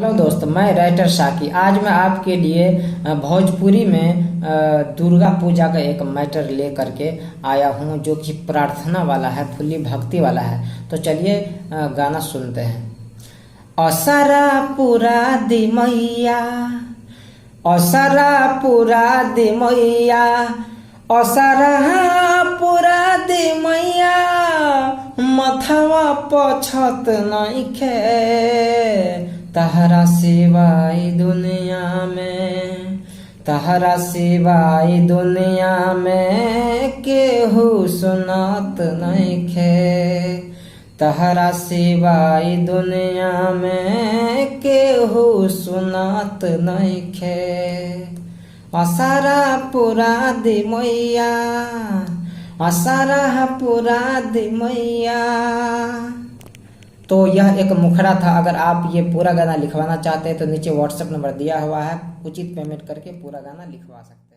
Hello दोस्त, मैं writer साकी। आज मैं आपके लिए भोजपुरी में दुर्गा पूजा का एक मैटर ले करके आया हूँ, जो कि प्रार्थना वाला है, फुल्ली भक्ति वाला है। तो चलिए गाना सुनते हैं। असरा पूरा दी मैया, असरा पूरा दी मैया, असरा पूरा दी मैया, मथवा पछत नइखे, तहरा सिवाय दुनिया में, तहरा सिवाय दुनिया में केहू सुनत नइखे, तहरा सिवाय दुनिया में केहू सुनत नइखे। असारा पूरा दी मैया, असारा पूरा दी मैया। तो यह एक मुखड़ा था। अगर आप ये पूरा गाना लिखवाना चाहते हैं तो नीचे व्हाट्सएप नंबर दिया हुआ है, उचित पेमेंट करके पूरा गाना लिखवा सकते हैं।